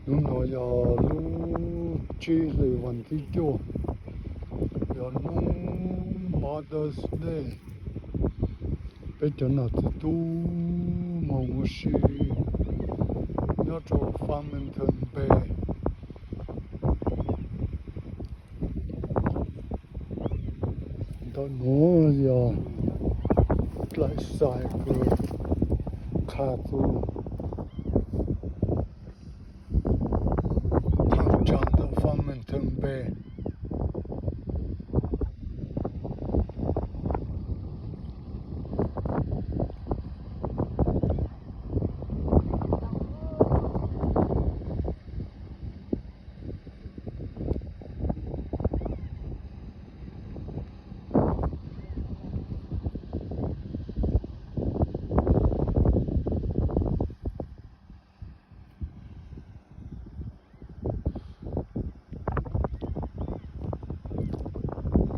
Hnub no yog lub tsib hlis vas thib cuaj, yog hnub Mother's Day. Peb cov nam txiv tub Hmoob ua si nyob rau Farmington Bay. Ntawm nuav yog dlaim xais kws qha txug thaaj tsaa ntawm Farmington Bay.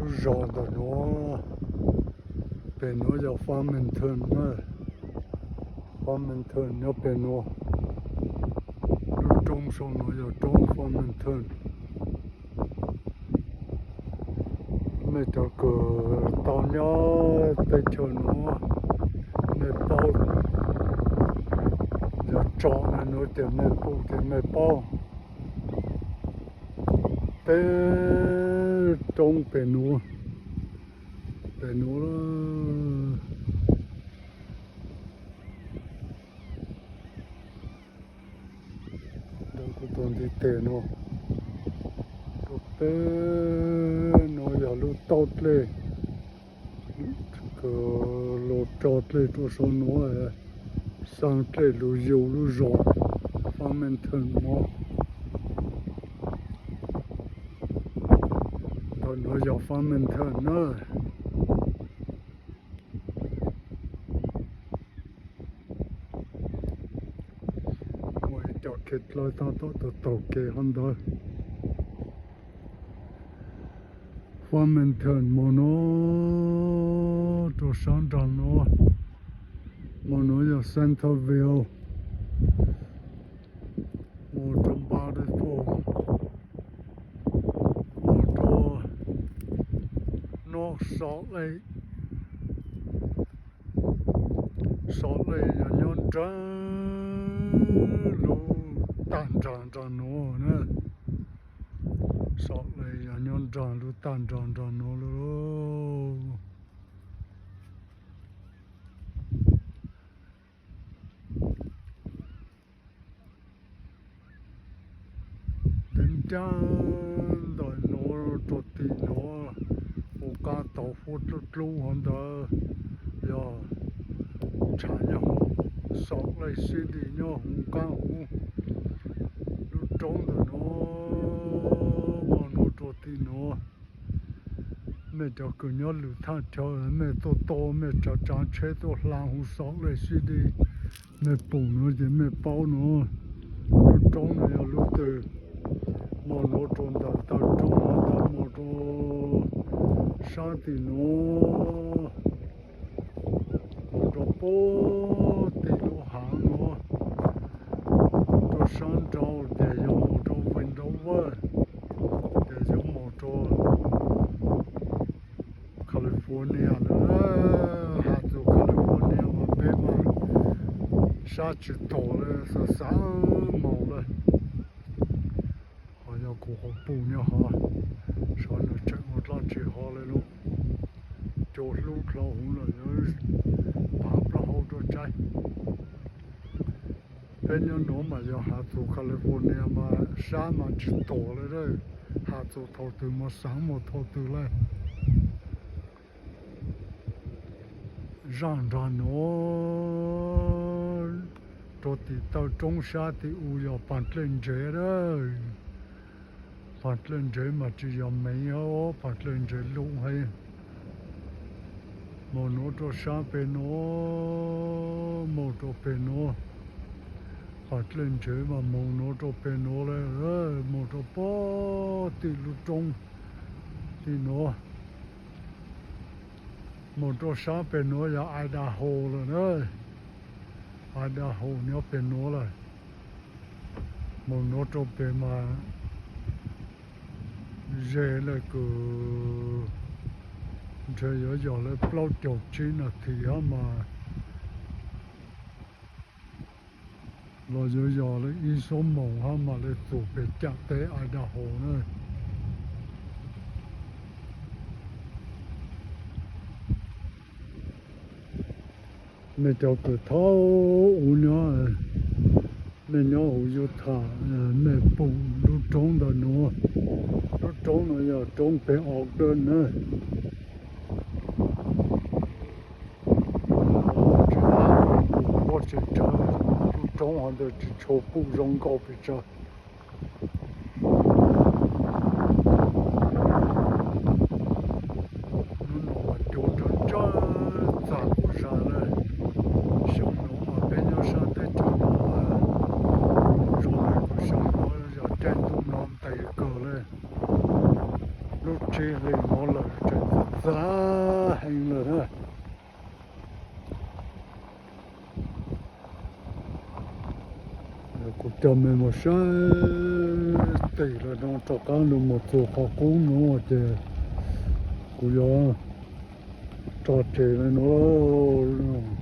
Lub zos ntawm nuav, pem nuav yog Farmington na. Farmington nyob pem nuav. Lub roob saum nuav yog roob Farmington. Mej cov kws tau nyob teb chaws nuav, mej paub, yog tsom nuav ces mej pum ces mej paub. Peb roob pem nuav, pem nuav. Ntawm kuv tus ntiv tes no, rau peb nuav yog lub taub dlej, kws lug tso dlej rau saum nuav, xaa dlej lug yug lub zos Farmington nuav. Ntawm nuav yog Farmington na. Muaj ib co kev dlawb tab tom taug taug kev hov ntawd. Farmington moog nuav rua sab nraag nuav, moog nuav yog Centerville, moog rua Bountiful, moog rua North Salt Lake. Salt Lake yog nyob nraag lub tag nraag nraag nuav na. Salt Lake yog nyob nraag lub tag nraag nraag nuav lawm. Ntev ncaaj ntawm nuav rua tim nuav, hu qaab tau huab dlub dlub hov ntawd yog ntshav nyob huv Salt Lake City nyob huv qaab huv lub roob ntawm nuav, moog nuav rua tim nuav. Mej cov kws nyob lwm thaaj chaw mej tuaj tau mej tsaav tsaav tsheb tuaj hla huv Salt Lake City, mej pum nuav ces mej paub nuav. Lub roob nuav yog lub twg, moog nuav rua ntawm taw roob hov ntawd moog rua sab tim nuav, moog rua puag tim lub haav nuav, rua sab nraud ces yog moog rua Vandover, ces yuav moog rua California lawm. Has txug California mas peb mas sab tsi taug lawm, xav xav moog lawm. Ho yog kuv qhov pum nyob hov, sov nws tseem ua dlaab tsi hov le lauj. Cua hlub dlhau huv lawm, yuav paav plaub hau rua tsaib. Peb nyob nuav mas yog has txug California mas sab mas tsi taug le, has txug thaum twg mas xaav moog thaum twg le. Zaaj nraag nuav rua tim taw roob sab tim u yog Paag Dlej Ntsev lawm. Paag Dlej Ntsev mas tsi yog Mev, Paag Dlej Ntsev Lug heev. Moog nuav rua sab pem nuav, moog rua pem nuav. Paag Dlej Ntsev mas moog nuav rua pem nuav le, moog rua puag tim lub roob tim nuav. Moog rua sab pem nuav yog Idaho lawm na. Idaho nyob pem nuav lawm. Mus nuav rau pem mas ze le kws ntshe yuav yog le plaub caug tsib nas this hab mas los yuav yog le ib xuab moos hab mam le txug pem caam teb Idaho na. Mej cov kws thaum ub nyob, mej nyob huv Utah, mej pum lub roob ntawm nuav. Lub roob nuav yog roob pem Ogden na. Tsis pum pob tsev tsawv, lub roob hov ntawd tsis tshua pum zoo nkauj pes tsawg. Hnub no mas cua ntsawg ntsawg txav kuv sab le. Xyoo nuav mas peb nyob sab teb chaws no zoo le kuv xyoo nuav yog caij ntuj no ntev kawg le. Lub tsib hlis nuav lawm tseem txav txav heev lawm na. Kuv coj mej mus saib tim lawm no rov qab lug mus txug qhov qub nuav ces kuv yuav tso tseg le nuav lauj.